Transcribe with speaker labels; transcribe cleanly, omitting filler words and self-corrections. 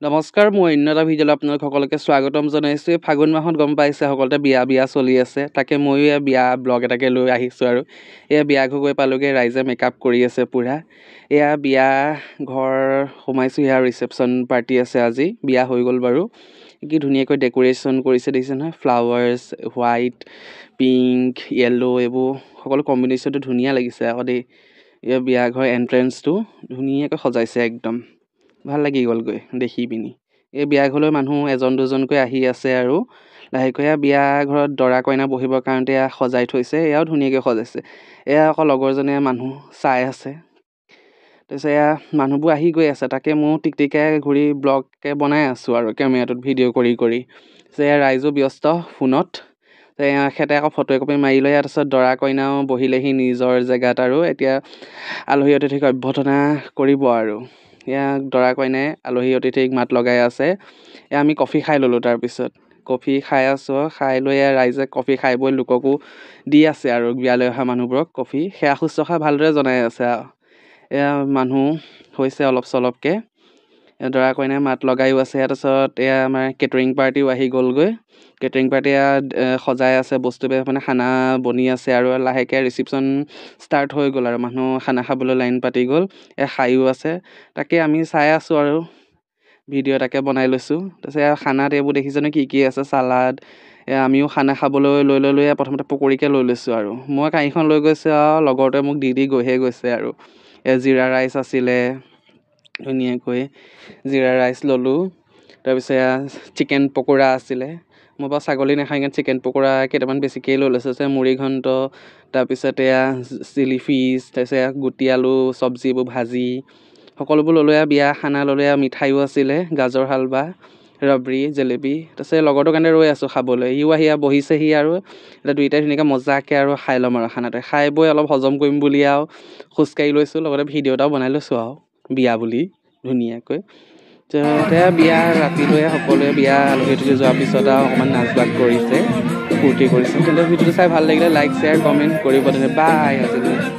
Speaker 1: নমস্কাৰ, মই অন্য এটা ভিডিঅ'লৈ আপোনালোক সকলোকে স্বাগতম জনাইছোঁ। এই ফাগুন মাহত গম পাইছে সকলোতে বিয়া বিয়া চলি আছে, তাকে ময়ো এয়া বিয়া ব্লগ এটাকে লৈ আহিছোঁ। আৰু এয়া বিয়া ঘৰ গৈ পালোগৈ, ৰাইজে মেকআপ কৰি আছে পূৰা। এয়া বিয়া ঘৰ সোমাইছোঁ, এয়া ৰিচেপশ্যন পাৰ্টি আছে আজি, বিয়া হৈ গ'ল বাৰু। কি ধুনীয়াকৈ ডেক'ৰেশ্যন কৰিছে দেখিছে নহয়, ফ্লাৱাৰ্ছ, হোৱাইট, পিংক, য়েল্ল', এইবোৰ সকলো কম্বিনেশ্যনটো ধুনীয়া লাগিছে আকৌ দেই। এয়া বিয়া ঘৰ এণ্ট্ৰেঞ্চটো ধুনীয়াকৈ সজাইছে, একদম ভাল লাগি গ'লগৈ দেখি পিনি। এই বিয়া ঘৰলৈ মানুহ এজন দুজনকৈ আহি আছে আৰু লাহেকৈ। এয়া বিয়া ঘৰত দৰা কইনা বহিবৰ কাৰণে এয়া সজাই থৈছে, এয়াও ধুনীয়াকৈ সজাইছে। এয়া আকৌ লগৰজনে মানুহ চাই আছে। তাৰপিছত এয়া মানুহবোৰ আহি গৈ আছে, তাকে ময়ো টিকটিকাই ঘূৰি ব্লগকে বনাই আছোঁ আৰু কেমেৰাটোত ভিডিঅ' কৰি কৰি। তাৰপিছত এয়া ৰাইজো ব্যস্ত ফোনত, এখেতে আকৌ ফটো একপি মাৰি লৈ। তাৰপিছত দৰা কইনাও বহিলেহি নিজৰ জেগাত আৰু এতিয়া আলহী অতিথিক অভ্যৰ্থনা কৰিব। আৰু এয়া দৰা কইনাই আলহী অতিথিক মাত লগাই আছে। এয়া আমি কফি খাই ল'লোঁ, তাৰপিছত কফি খাই আছোঁ। খাই লৈ এয়া ৰাইজে কফি খাই বৈ লোককো দি আছে আৰু বিয়ালৈ অহা মানুহবোৰক কফি সেৱা শুশ্ৰূষা ভালদৰে জনাই আছে। আৰু এয়া মানুহ হৈছে অলপ চলপকৈ, দৰা কইনাই মাত লগায়ো আছে। তাৰপিছত এয়া আমাৰ কেটাৰিং পাৰ্টিও আহি গ'লগৈ। কেটাৰিং পাৰ্টি এয়া সজাই আছে বস্তুবিলাক, মানে খানা বনি আছে। আৰু লাহেকৈ ৰিচিপশ্যন ষ্টাৰ্ট হৈ গ'ল আৰু মানুহ খানা খাবলৈ লাইন পাতি গ'ল, এয়া খায়ো আছে। তাকে আমি চাই আছোঁ আৰু ভিডিঅ' এটাকে বনাই লৈছোঁ। তাৰপিছত এয়া খানাত এইবোৰ দেখিছেনে কি কি আছে, চালাড। এয়া আমিও খানা খাবলৈ লৈ ল'লোঁ। এয়া প্ৰথমতে পকৰীকে লৈ লৈছোঁ আৰু মই কাঁহীখন লৈ গৈছোঁ আৰু লগৰটোৱে মোক দি দি গৈহে গৈছে। আৰু এয়া জিৰা ৰাইচ আছিলে, ধুনীয়াকৈ জিৰা ৰাইচ ল'লোঁ। তাৰপিছত এয়া চিকেন পকোৰা আছিলে, মই বাৰু ছাগলী নাখাওঁ, সেইকাৰণে চিকেন পকোৰা কেইটামান বেছিকেই লৈ লৈছোঁ। তাৰপিছত মুড়ি ঘণ্ট, তাৰপিছত এয়া চিলি ফিছ, তাৰপিছত এয়া গুটি আলু চব্জি, এইবোৰ ভাজি সকলোবোৰ ল'লোঁ। এয়া বিয়া খানা ল'লোঁ। এয়া মিঠাইও আছিলে, গাজৰ হালৱা, ৰবৰি, জেলেপি। তাৰপিছত লগৰটোৰ কাৰণে ৰৈ আছোঁ খাবলৈ, সিও আহি বহিছেহি। আৰু এতিয়া দুইটাই ধুনীয়াকৈ মজাকৈ আৰু খাই ল'ম আৰু খানাটো খাই বৈ অলপ হজম কৰিম বুলি আৰু খোজকাঢ়ি লৈছোঁ, লগতে ভিডিঅ' এটাও বনাই লৈছোঁ আৰু বিয়া বুলি ধুনীয়াকৈ। এতিয়া বিয়া ৰাতিলৈ সকলোৱে বিয়া আলহী অতিথি যোৱাৰ পিছত আৰু অকণমান নাচ বাগ কৰিছে, ফূৰ্তি কৰিছে। তেন্তে ভিডিঅ'টো চাই ভাল লাগিলে লাইক, শ্বেয়াৰ, কমেণ্ট কৰিব। তেন্তে বাই আজিলৈ।